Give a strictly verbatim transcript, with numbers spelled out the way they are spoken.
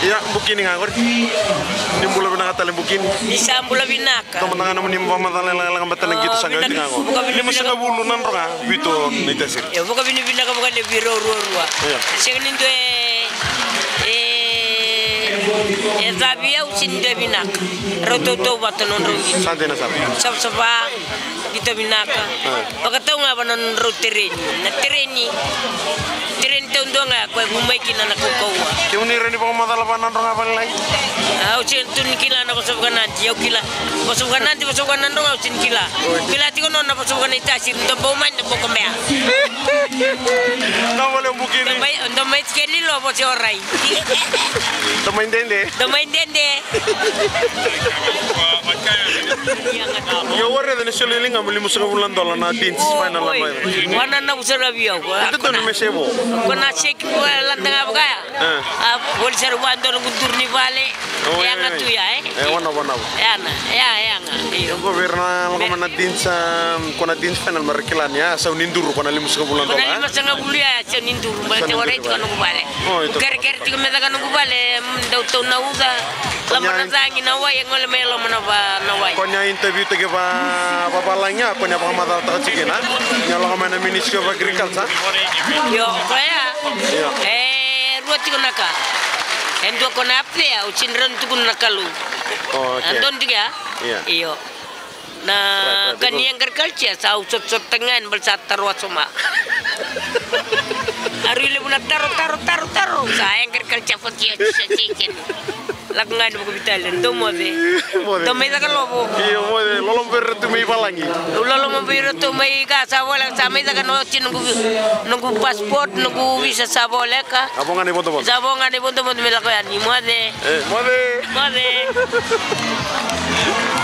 Ia, Bukini ga qori. Ni bula vinaka tale, Bukini. Ni sa bula vinaka. Tou mada ga nomuni vakamacala lekaleka baleta na qito sa qai oti ga qo. Limasagavulu na drau ga, vitu na itasiri. Io, vakavinavinaka vakalevu vei rau ruarua. Io. Sega ni dua e, e, e cavi au, sega ni dua e vinaka. Rau tautauvata nodrau qito. Sa dina sara. Savasava, qito vinaka. Io. Vakatau ga vua na nodrau tereni. Na tereni, tereni taudua ga koya e vu mai kina na kaukauwa. Kemuni rawa ni vakamacala vua na nodrau ga valagi? Au sega tu ni kila na vosa vakanadi, au kila. Vosa vakanadi, vosa vakanadroga, au sega ni kila. Oi. Kila tiko nona vosa vakanaitasi, dou bau mai, dou bau kobea. Ka vale, Bukini. Dou mai, dou mai tike lilo, vosa orai. Dou mai dede. Dou mai dede. Io, au raica ni soli liga mo limasagavulu na dola na Deans final na mai. Oi. Wana na vusa na via. Ito tonu me sevo. Ko na seki vua lada ga vaka ya. E. A voli sara vua dua noqu duru ni vale. O, e, yaga tu ya, e? E, wanavo, wanavo. Yana, ya, yaga. Io. Qo vei ira na lako mai na Deans, a, ko na Deans final me ra kila ni, a, sau ni duru ko na limasagavulu na dola, e? Ko na limasagavulu ya, ya sau ni duru, baleta warai tiko noqu vale. O, ito. Kerekere tiko me caka noqu vale, mm, dau tau na uca. Lama na cagi na wai, e gole mai e loma na va, na wai. Ko ni a interview taki va, vavalagi, a, ko ni a vakamacalataka tiko kina. Ni a lako mai na Ministry of Agriculture. Io, koya. Io. E rua tiko na ka. E dua ko na up there, au sega ni rawa ni tukuna na Kalou. O, okay. A donu tiko ya? Io. Io. Na ka ni agriculture, sa au sotasota ga yani, baleta sa taro wasoma. A rui levu na taro, taro, taro, taro. Sa agriculture for the education. Lako ga yani vakavitali, dou moce. Moce. Dou mai caka lovo. Io, moce. Loloma vei iratou mai valagi. Loloma vei iratou mai ka sa voleka, sa mai caka na oti noqu, noqu passport, noqu visa sa voleka. A vo ga na ivodovodo. Sa vo ga na ivodovodo me lako yani, moce. E, moce. Moce.